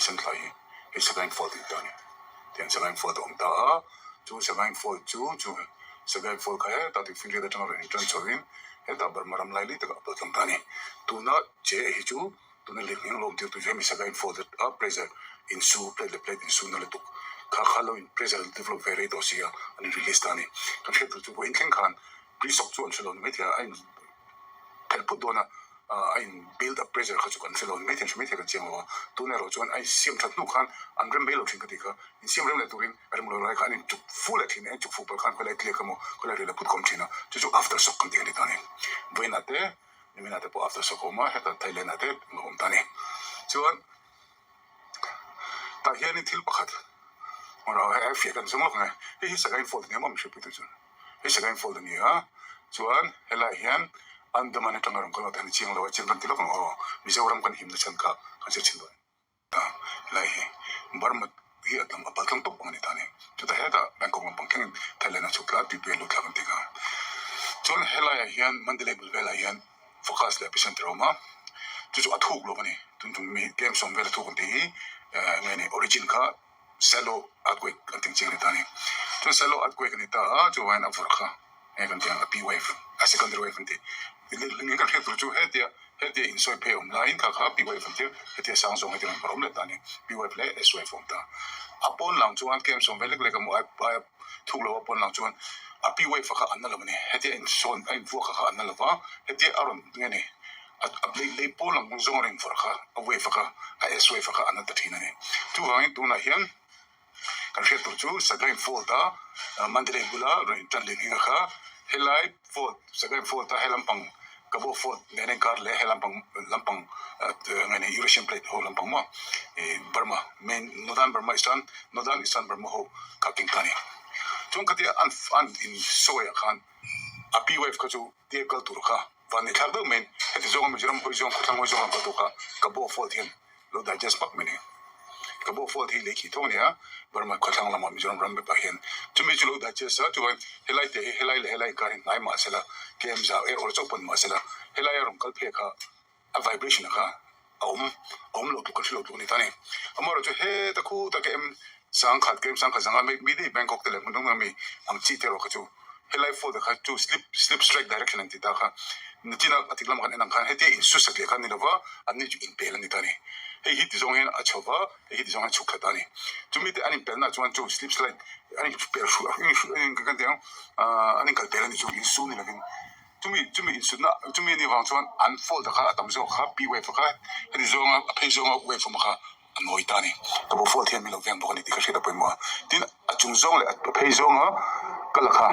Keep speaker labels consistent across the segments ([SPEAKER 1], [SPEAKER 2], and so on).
[SPEAKER 1] sen thlai hi hei Sagaing Fault tih ta a ni. Tiang Sagaing Fault a awm ta a, chu Sagaing Fault chu chu Sagaing Fault kha hetah tuifinriat atanga rawn intan chhoin hetah Burma ram laili takah a pawh tlang ta a ni. Tuna che hi chu tuna lirnghing lo awm tir tu chu hemi Sagaing Fault a pressure insu plate leh plate insu na lutuk kha kha lo in pressure develop ve rei tawh sia an in release ta a ni. Kan hriat tur chu vawiin thleng khan pre-shock chu an hre lo ni maithei a, a in phelh phut dawn a, a in build up pressure kha chu kan hre lo ni maithei an hre maithei kan chiang lo a, tun erawh chuan a insiam that hnu khan an rem mai lo thin ka tih kha, insiam rem leh turin rem lo lai kha an in chuk fu leh thin a, an chuk fu pawh khan khawilai tliak emaw khawilai ril a phut khawm thin a, chu chu after shock kan tih a ni ta a ni. Vawiinah te niminah te pawh after shock a awm a, hetah Thailand ah te a awm ta a ni. Chuan tah hianin thil pakhat hei fiah kan zawng lawk ang e, hei hi Sagaing Fault a ni a maw mihring puitu chuan. Hei Sagaing Fault a ni a, chuan helaiah hian Andaman atanga rawn kal a tan chiang lo a, chiang kan ti lawk ang aw, Mizoram kan himna chhan kha kan hre chin dawn ta, helai hi Burma hi a tam a paltlang tawp ang a ni ta a ni, chutah hetah Bangkok lampang thlengin Thailand a chhuk tla a, tuipui a lut thlak an ti kha. Chuan helaiah hian Mandalay bul velah hian focus leh epicenter a awm a, chu chu a thuk lo a ni, tun tum mi kem sawm vel a thuk an tih hi nge ni origin kha Shallow earthquake kan tih chiang a ni ta a ni. Chuan shallow earthquake a ni ta a, chuvangin a vawrh kha hei kan tih ang a P wave, a secondary wave an ti. Eng kan hriat tur chu hetia hetia insawi phei awm laiin kha kha P wave an ti a, hetia sang zawng heti rawn vawrh awm leh ta a ni. P wave leh S wave a awm ta. A pawn lang chuan kem sawm ve lek lek a maw aia thuk lo a pawn lang chuan a P wave kha an na lo a ni. Hetia insawn a invuak kha kha an na lo va, hetia a rawn nge ni a lei lei pawn lam zawng a rawn vawrh kha a wave kha a S wave kha a na ta thin a ni. Chuvangin tunah hian kan hriat tur chu Sagaing Fault a Mandalay bula rawn intan leh hming a kha helai fault Sagaing Fault a he lampang Kabo Fault nen a inkar leh he lampang lampang nge ni Eurasian Plate ho lampang maw ih Burma main Northern Burma Eastern Northern Eastern Burma ho kha keng ta a ni. Chuan khatia an an insawi ah khan a P wave kha chu tir kal tur kha van nei thlak deuh mai in heti zawnga Mizoram hawi zawng khawthlang hawi zawng lam kal tur kha ka bo fault hian lo digest hmak mai a ni. Ka bo fault hi lei khih thawng a ni a, Burma khawthlang lamah Mizoram ram map ah hian chumi chu lo digest a chuan helai te hi helai leh helai inkar hi hnai mah sela KM zau e awr chauh pawn mah sela helai a rawn kal phei kha a vibration kha a awm a awm lo tluk kan hre lo tluk a ni ta a ni. Amaherawhchu chu heta khuta KM sangkhat KM sangkhat zanga mi mi dei Bangkok te leh hmun dang dang mi ang chi te erawh kha chu helai fault kha chu slip slip strike direction an ti ta kha nichina a tik lamah kan en ang khan hetia insusak leh kha a ni lova anni chu inpel a ni ta a ni. Hei hi tizawng hian a chho va hei hi tizawng hian a chhuk thla ta a ni. Chumi te an inpelna chuan chu slip slide an inpel hruih kan ti ang an inkalpel a ni chu insu ni lovin. Chumi chumi insutna chumi anih vang chuan an fault kha a tam zawk kha P wave kha heti zawnga a phei zawnga wave awm kha a nawi ta a ni. Ka bo fault hian min lo veng bawk a ni tih ka hriat a pawimawh a. Tin, a chung zawng leh a phei zawnga ka la kha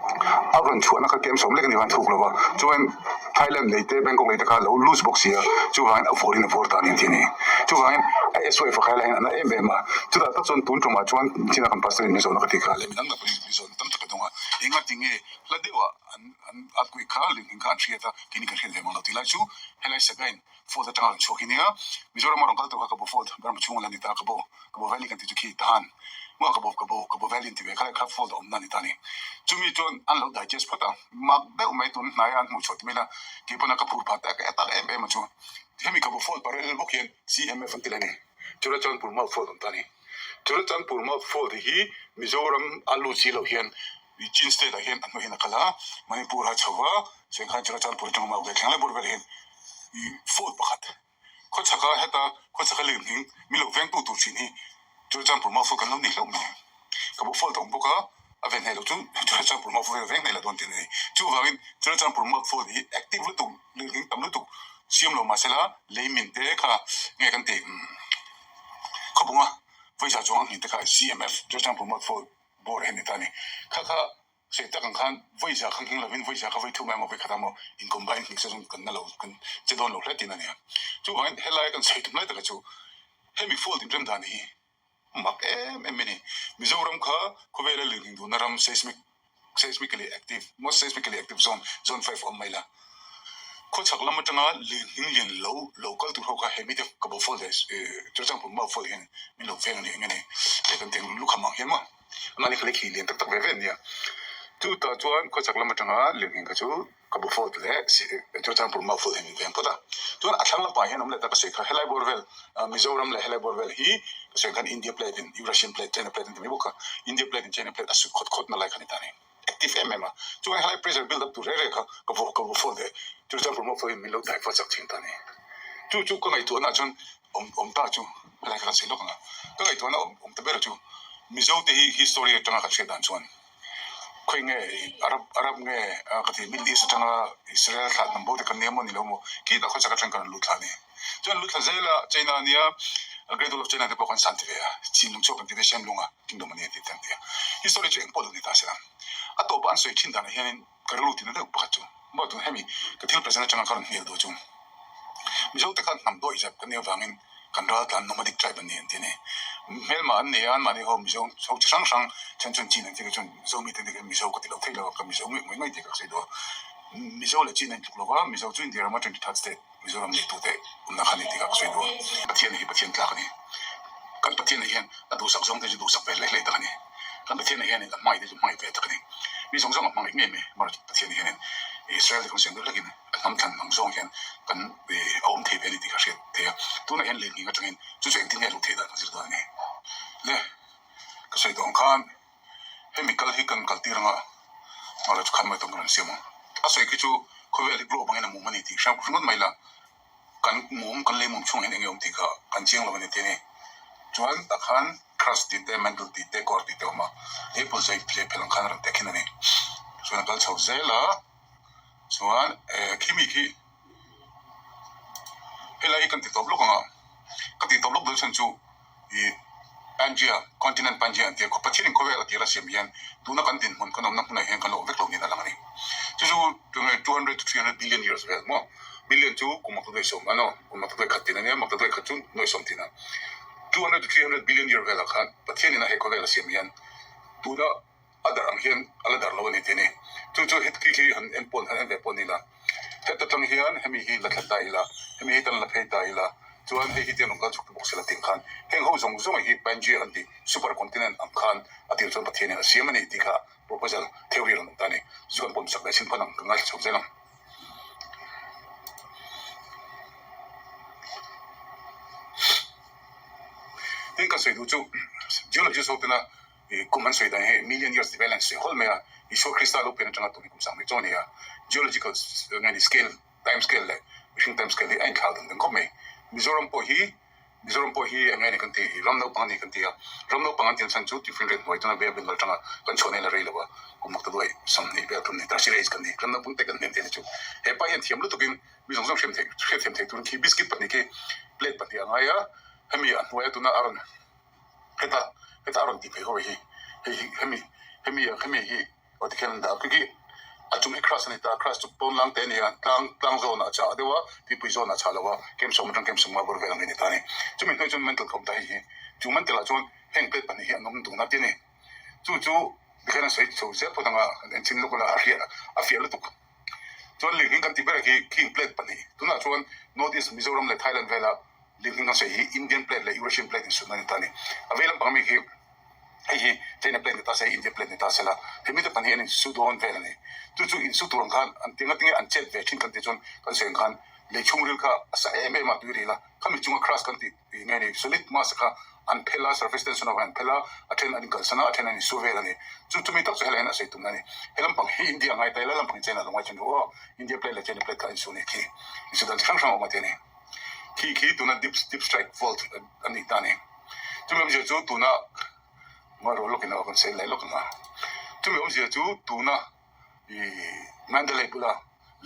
[SPEAKER 1] a rawn chhuahna kha kem sawm lek a ni vang thuk lo va. Chuan Thailand lei te Bangkok lei te kha a lo loose bawk si a, chuvangin a vawrin a vawr ta a ni an ti a ni. Chuvangin a S wave kha helai hian a na em em a. Chutah tak chuan tun tumah chuan china kan pastor in min zawhna ka tih kha leh midang dang pawhin min zawhna tam tak a dawng a. Engatinge hla deuhah an an a kuih kha lirnghing kha an hriat a, keini kan hriat ve mang lo tih lai chu helai Sagaing fault atanga rawn chhuak hi nia, Mizoram a rawn kal tawh kha Kabo fault Burma chhunga la ni ta, Kabo Kabo valley kan tih chu khi Tahan maw Kabo Kabo Kabo valley an ti ve kha lai kha fault a awmna a ni ta a ni. Chumi chuan an lo digest phawt a, mak deuh mai tun hnaia an hmuh chhuah ti mai la, kei pawn a ka phur phah tak tak em em a chu hemi Kabo fault parallel bawk hian CMF an ti la ni, Churachandpur Mouth fault a awm ta a ni. Churachandpur Mouth fault hi Mizoram a lut si lo hian Chin state ah hian a hnuaihin a kal a, Manipur a chho va, chuan khan Churachandpur atanga Maugai thleng lai bawr velah hian ih fault pakhat khawchhaka heta khawchhaka lirnghing min lo vengtu tur thin hi Churachandpur Mau fault kan lo ni hlauh mai. Ka bo fault a awm bawk a, a ven hnaih loh chu Churachandpur Mau fault hian a veng hnaih lo dawn tih a ni. Chuvangin Churachandpur Mau fault hi active lutuk lirnghing tam lutuk siam lo mahsela lei min te kha nge kan tih khawbunga vawiza chuang a nghing te kha CMF Churachandpur Mau fault bawr hi a ni ta a ni. Kha kha sawi tak ang khan vawi za kha nghing lovin vawi za kha vawi thum emaw vawi khat emaw in combine nghing se chuan kan na lo kan che dawn lo hle tihna a ni a. Chuvangin helai kan sawi tum lai taka chu hemi fault inrem dan hi mak em em a ni. Mizoram kha khawvela lirnghing duhna ram seismic seismically active most seismically active zone zone 5 awm mai la. Khawchhak lam atanga lirnghing lian lo lo kal tur ho kha he mite ka bo fault leh Churachandpur mau fault hian min lo veng a ni eng nge ni kan tih ang lukham ang hian maw amah ni kha lei khi lian tak tak ve ve an nia. Chutah chuan khawchhak lam atanga lirnghing kha chu ka bu fault leh Churachandpur mau fault hian min veng phawt a. Chuan a thlang lampah hian awm leh ta ka sawi kha helai bawr vel Mizoram leh helai bawr vel hi ka sawi khan India plate in Eurasian plate China plate an ti mai bawk kha India plate in China plate a sut khawt khawt na lai kha ni ta a ni. Active em em a. Chuan helai pressure build up tur reng reng kha ka bu ka bu fault leh Churachandpur mau fault hian min lo divert chak thin ta a ni. Chu chu ka ngaihtuahna ah chuan awm awm ta chu helai kha kan sawi lawk ang a. Ka ngaihtuahna awm awm ta ber chu Mizo te hi history atanga kan hriat dan chuan khawi nge Arab Arab nge ka ti Middle East atanga Israel thlah hnam bo te kan nia maw ni lo maw khi tah khawchhak atang kan rawn lut thla a ni. Chuan lut thla zel a China ania Great Wall of China te pawh kan san ti ve a chin lung chhuak kan ti te Shenlung a kingdom a ni a tih te an ti a. History chu engpawh lo ni ta se la a tawpah an sawi thin danah hianin Ka rilru tina deuh pakhat chu maw tun hemi ka thil present atanga ka rawn hmel duh chu Mizo te khan hnam dawih zep kan nih avangin kan ral tlan nomadic tribe an ni an ti a ni. Hmelma an nei a, anmahni ho Mizo ho chi hrang hrang then chuan chin an ti a, chuan Mizo mite an ti a, Mizo ka ti lo thei lo a, ka Mizo ngei ngei ngei tih ka sawi duh a. Mizo leh chin a intluk lo va, Mizo chu India rama 23rd state Mizoram neitute awmna kha ni tih ka sawi duh a. Pathian hi Pathian tlak a ni. Kan Pathian ah hian a duhsak zawng te chu duhsak ve hlei hlei tak a ni. Kan Pathian ah hianin a hmangaih te chu hmangaih ve tak a ni. Mi zawng zawng a hmangaih ngei mai. Amaherawhchu Pathian ah hianin Israel te kan siam deuh hlekin a hnam thlan ang zawng hian kan a awm thei ve a ni tih ka hriat thei a. Tunah hian lehning atangin chu chu engtin nge a luh theih dan kan zir dawn a ni. Le ka sawi tawh ang khan hemi kal hi kan kal tir anga amaherawhchu khan mai tawng ka rawn siam ang. A sawi khi chu khawvel hi globe angin a mum a ni tih hriat ringawt mai la. Kan mum, kan lei mum chhung hian enge awm tih kha kan chiang lo a ni tih a ni. Chuan tak khan crust tih te, mantle tih te, core tih te a awm a, apple zai zai phel ang khan a rawn tek hin a ni. Chuan a kal chho zel a, chuan eh khimi khi helai hi kan ti tawp lawk ang a, ka ti tawp lawk dawn chhan chu ih Pangea, continent Pangea an ti a, Pathianin khawvel a tir a siam hian tuna kan dinhmun kan awmna hmunah hian kan awm vek lo niin a lang a ni. Chu chu tunge 200 to 300 billion years vel maw? Billion chu kum makta 70 a no, kum makta 1 tin a nia, makta 1 chu 90 tin a. 200 to 300 billion year velah khan Pathianin a he khawvel a siam hian tuna A darh ang hian a la darh lo a ni tih a ni. Chu chu heti khi han en pawh han en ve pawh a ni la. Heta tang hian hemi hi la thla ta ila, hemi hi tan la phei ta ila, chuan hei hi tiang rawn kal chhuk ta bawk sela tih khan heng ho zawng zawng hi Pangea an tih super continent ang khan a tir chuan Pathianin a siam a ni tih kha proposal theory rawn awm ta a ni. Chu kan pawm sak leh chin phawt ang, ka ngaithla chho zel ang. Tin ka sawi duh chu geologist ho tena I kum an sawi dan hi million years ti vel an sawi hawl mai a, Isua Krista lo pian atanga tun hi kum sang mai chu a ni a, geological nge ni scale, time scale leh mihring time scale hi a inthlau dang dang khawp mai. Mizoram pawh hi Mizoram pawh hi eng nge ni kan ti, ram naupang a ni kan ti a, ram naupang an tih chhan chu Tifin hnuai tuna Bay of Bengal atanga kan chhuah na hi la rei lo a, kum makta duai 20 vel kan ni, Tertiary age kan ni, ram naupang te kan hnem te ni chu. He pa hian thiam lutukin mi zawng zawng hriam theih hriatthiam theih turin khi biscuit pahnih khi plate pahnih a ngai a, hemi a hnuaia tuna a rawn Heta heta a rawn tih phei ho hi hei hi hemi hemi hemi hi aw tikhian an dah a khi a chung hi crust a ni ta a crust chu pawn lang te a ni a tlang tlang zawnah a chah deuh a tuipui zawnah a chah lo a kem sawm atang kem sawm a bawr vel ang hi a ni ta a ni chumi hnuai chuan mantle ka awm ta hei hi chu mantle ah chuan heng plate pahnih hi an awm dun a ti a ni chu chu tikhian an sawi chho zel phawt ang a an enchhin lawk a hriat a fiah lutuk. Chuan lirnghing kan tih ber hi khing plate pahnih tunah chuan North East Mizoram leh Thailand vela lirnghing kan sawi hi Indian plate leh Eurasian plate insutna a ni ta a ni. A vei lampang ami khi hei hi China plate ni ta se India plate ni ta sela hemi te pahnih an insu dawn vel a ni. Chu chu insu tur ang khan an tinga tinge an chet ve thin kan tih chuan kan sawi ang khan lei chhungril kha a sa em em a tui ril a khami chunga crust kan tih Tih nge ni? Solid mass kha an phel a, surface tension avangin an phel a, a then an inkalsan a, a then an insu vel a ni. Chu chumi tak chu helai hian a sawi tumna a ni. He lampang hi India a ngai ta ila, lampang hi China a lo ngai thin ru aw. India plate leh China plate kha a insu a ni khi. Insu dan chi hrang hrang a awm a ti a ni. Khi khi tuna deep deep strike fault a nih ta a ni. Chumi awmzia chu tuna ngawi rawh lawkin a kan sawi leh lawk ang a. Chumi awmzia chu tuna i Mandalay bula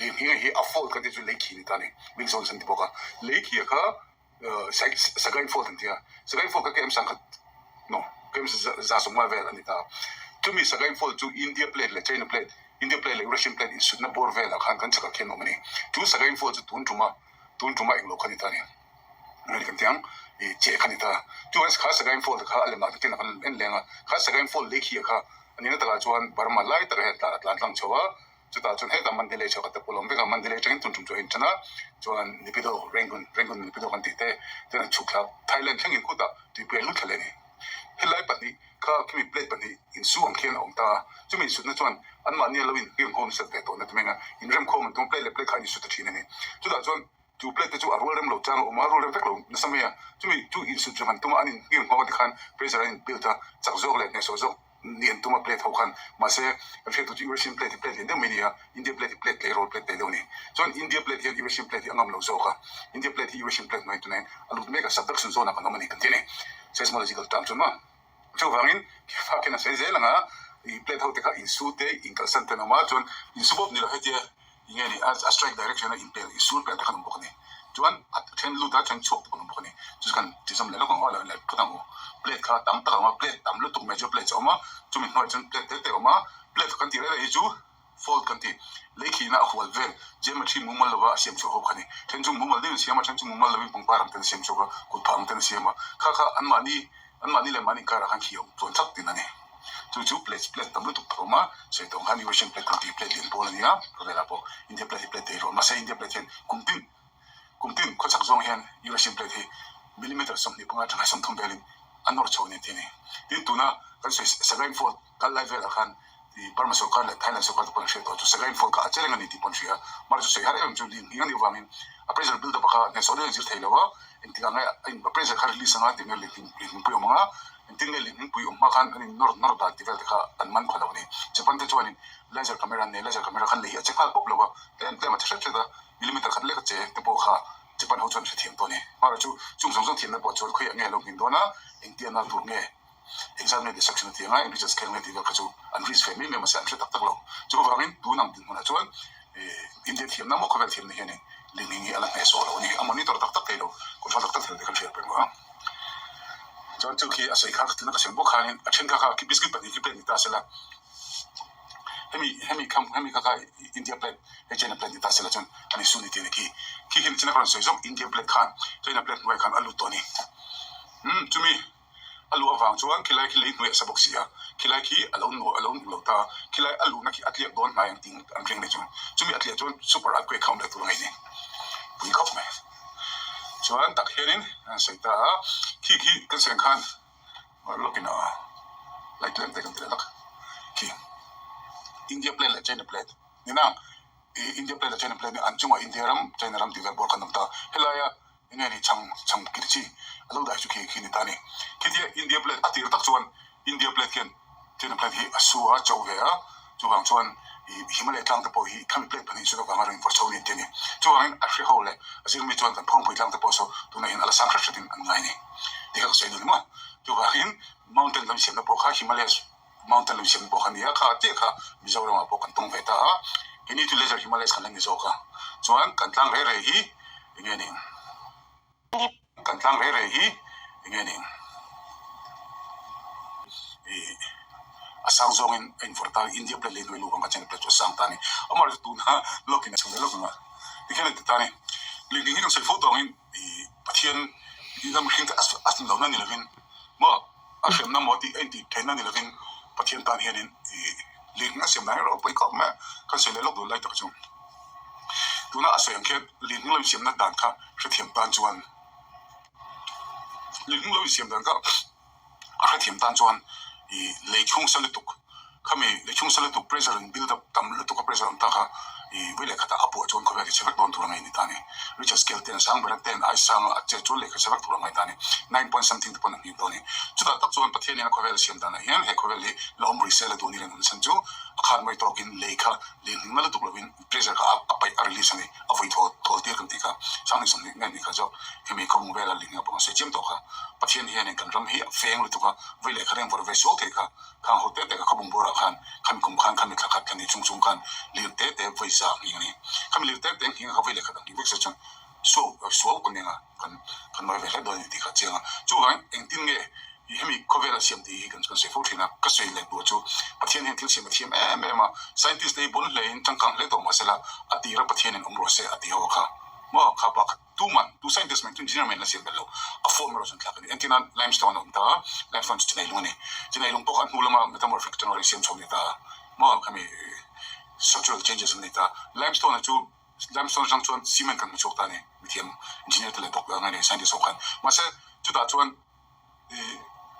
[SPEAKER 1] lirnghing hi a fault kan tih chu lei khi a ni ta a ni. Big zones an ti bawk a. Lei khi kha Sagaing Fault an ti a, Sagaing Fault kha KM sangkhat no KM za sawmnga vel a ni ta. Chumi Sagaing Fault chu India plate leh China plate, India plate leh Eurasian plate insutna bawr velah khan kan chhakah khian a awm a ni. Chu Sagaing Fault chu tun tuma tun tuma englo kha a ni ta a ni. Englo kan ti ang i che kha a ni ta. Chu kha Sagaing Fault kha a lemah te kan en leng a, kha Sagaing Fault lei khi kha a nihna takah chuan Burma lai takah hian a tlan tlang chho a, Chutah chuan hetah Mandalay chhuak a te pawh a awm vek a, Mandalay atangin tun tum chu a inṭan a, chuan Nipido, Rangoon, Rangoon Nipido kan tih te chuan an chhuk thla a, Thailand thlengin khutah tuipui an lut thla leh a ni. Helai pahnih kha khimi plate pahnih insu ang khian a awm ta a, chumi insutna chuan anmahni a lo inhngirnghawm nasat ve tawhna te meng a, inremkhawm an tum a, plate leh plate kha an insut ta thin a ni. Chutah chuan chu plate te chu a rual rem lo chang a awm a, a rual rem vek lo nasa mai a, chumi chu insut rem an tum a, an inhngirnghawm a tikhan pressure an inbuild a, chak zawk leh hnehsawh zawk ni an tum a plate ho khan mahse kan hriat tur chu Eurasian plate hi plate lian deuh mai a ni a, India plate hi plate tleirawl plate teh deuh a ni. Chuan India plate hian Eurasian plate hi a ngam lo zawk a, India plate hi Eurasian plate hnuai tunah hian a lut mek a, subduction zone ah kan awm a ni kan ti a ni, seismological term chuan maw. Chuvangin khifak hian a sawi zel ang a, ih plate ho te kha insu te inkalsan te an awm a, chuan insu bawp ni lo hetia Enge ni a strike direction a inpel insur pel te khan awm bawk a ni. Chuan a then lut a then chhuak te pawh an awm bawk a ni. Chu chu kan tizam leh lawk ang aw lo leh phawt ang u. Plate kha tam tak a awm a, plate tam lutuk major plate a awm a, chumi hnuaiah chuan plate te te a awm a, plate kan tih reng reng hi chu fold kan ti, lei khihna a hual vel, geometry mumal lova a siam chhuah ho kha a ni. Then chu mumal deuhin a siam a, then chu mumal lovin pangpar ang ten a siam chhuak a, kut phah ang ten a siam a, kha kha anmahni Anmahni leh mahni inkarah khan khi a awm chuan thak tin a ni. Chu chu plate plate tam lutuk a awm a, sawi tawng khan Eurasian plate kan tih plate lian pawl a ni a, khawvelah pawh India plate hi plate thei rawh. Mahse India plate hian kum tin kum tin khawchhak zawng hian Eurasian plate hi millimeter 25 atanga 30 velin a nawr chho a ni tih a ni. Tin tuna kan sawi Sagaing Fault kal lai velah khan Burma sorkar leh Thailand sorkar te pawh an hriat tawh chu Sagaing Fault kha a che reng a ni tih pawh an hria a, mahse chu sawi har em em chu lin hming a nih avangin a pressure build up a kha hnehsawh deuh in zir thei lo a, Engtik ah nge a in pressure kha release anga engtik nge lihhmingpui awm anga engtin nge lihhmingpui awm hma khan an in nawr nawr dan tih vel te kha an man khaw lo a ni. Japan te chuanin laser camera an nei, laser camera khan lei hi a che nghal pawp lo a, tlem tlem a che hret hret a, millimeter khat lek a che te pawh kha Japan ho chuan an hrethiam tawh a ni. Mahrawh chu chung zawng zawng thiamna pawh chuan khawiah nge a lo hmin dawn a, engtia nal tur nge Engzat nge destruction a ti anga, eng research kher nge tih vel kha chu an risk ve mai mai mahse an hre tak tak lo. Chuvangin tun ang dinhmunah chuan India thiamna maw khawvel thiamna hianin lingling hi a la hnehsawh lo a ni. A monitor tak tak thei lo, control tak tak thei lo tih kan hriat pawimawh a. Chuan chu khi a sawi kha tuna ka sawi bawk khanin a then kha kha khi biscuit pahnih khi plate ni ta sela, hemi hemi kha hemi kha kha India plate hei China plate ni ta sela chuan a ni su ni tih a ni khi. Khi khi nichina ka rawn sawi zawk India plate khan China plate hnuaiah khan a lut tawh a ni. Umm chumi. A luh avang chuan khilai khi lei hnuai a sa bawk si a, khilai khi a lo nuah a lo nuh lo ta, khilai a luhna khi a tliak dawn hnai ang tih an ring leh chu. Chumi a tliah chuan super earthquake kha awm leh tur a ngei ni. Pui khawp mai. Chuan tak hianin an sawi ta a, khi khi kan sawi ang khan lawkin a light tlem te kan ti leh lak khi India plate leh China plate ni nang India plate leh China plate ni an chungah India ram China ram tih vel bawr khan awm ta helaia Enge ni chhang chhang kir chi a lo dah chu khi khi ni ta ni. Khitia India plate a tir tak chuan India plate khian China plate hi a su a cho ve a, chuvang chuan ih Himalaya tlang te pawh hi khami plate pahnih chu avanga rawn inpawr chho ni an ti a ni. Chuvangin a hre ho leh a zirmi chuan kan phawngpui tlang te pawh saw tunah hian a la sang hret hretin an ngai a ni tih kha ka sawi duh ni maw. Chuvangin mountain lam siamna pawh kha Himalayas Mountain lam siamna pawh kha nia kha chiah kha Mizoramah pawh kan tawng ve ta a, keini chu Leisure Himalayas kan la ni zawk a, chuan kan tlang rei rei hi eng nge ni? Kan tlang rei rei hi eng nge ni? Ih a sang zawngin a invawrh ta a, India plate lei hnuai luh vang kha China plate chu a sang ta a ni. Amaherawhchu tuna lawkin a chhung leh lawk ang a, tikhian a ti ta a ni. Lirthei hi kan sawi fo tawngin ih Pathian ram hring te a lohna ni lovin maw? A hremna maw tih a intih theihna ni lovin Pathian tan hianin ih lirnghing a siam dan erawh a pawi khawp mai a, kan sawi leh lawk dun lai tak chu. Tuna a sawi ang khian lirnghing lo insiamna dan kha hrethiam tan chuan lirnghing lo insiam dan kha a hrethiam tan chuan ih lei chhung sa lutuk Khami lei chhung sa lutuk pressure in build up tam lutuk a pressure awm ta kha i vawi leh khatah a puah chuan khawvel hi chhe vek dawn tur a ngaih ni ta a ni. Richard scale ten sang ber a ten ai sang a che chuan lehkha chhe vek tur a ngaih ta a ni. Nine point something te pawn a nghing dawn a ni. Chutah tak chuan Pathian hian a khawvel a siam danah hian he khawvel hi la awm rih sel a duh ni reng awm chhan chu a khan mai tawkin lei kha lei hming na lutuk lovin pressure kha a paih a release a ni. A vawi thawl thawl tir kan tih kha sang 20 nge ni kha zawk hemi khawmung vela lei hming a pawh an sawi chiam tawh kha. Pathian hianin kan ram hi a feng lutuk a vawi lehkha reng vawrh ve sual thei kha Khang ho te te ka khawbung bawrah khan khami kum khan khami thla khat thla ni chung chung khan lir te te vawi za a nghing a ni. Khami lir te te nghing a kha vawi leh khat a nghing vek se chuan suau suau ka neng a, kan kan nawi ve hle dawn a ni tih kha a chiang a. Chuvangin engtin nge i hemi khawvel a siam tih hi kan kan sawi fo thin a, ka sawi leh tur chu Pathian hian thil siam a thiam em em a, scientist te hi bun hlein changkang hle tawh mahsela a tira Pathianin awm rawh se a ti ho a kha maw kha pa kha. Tuman, tu scientist mai, tu engineer mai an la siam belh lo. A form erawh chuan thlak a ni. Entir nan limestone a awm ta a, limestone chu chinai lung a ni. Chinai lung pawh kha a hnu lama metamorphic atanga rawn siam chho a ni ta a, maw khami structural changes an nei ta. Limestone chu limestone atang chuan cement kan hmu chhuak ta a ni, mithiam engineer te leh doctor ngai nei scientist ho khan. Mahse chutah chuan.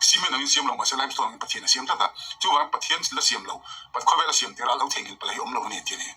[SPEAKER 1] Cement angin siam lo mahse limestone angin Pathian a siam tlat a. Chuvangin Pathian la siam lo, khawvel a siam tirah a lo theihnghilh palh hi awm lo a ni an ti a ni.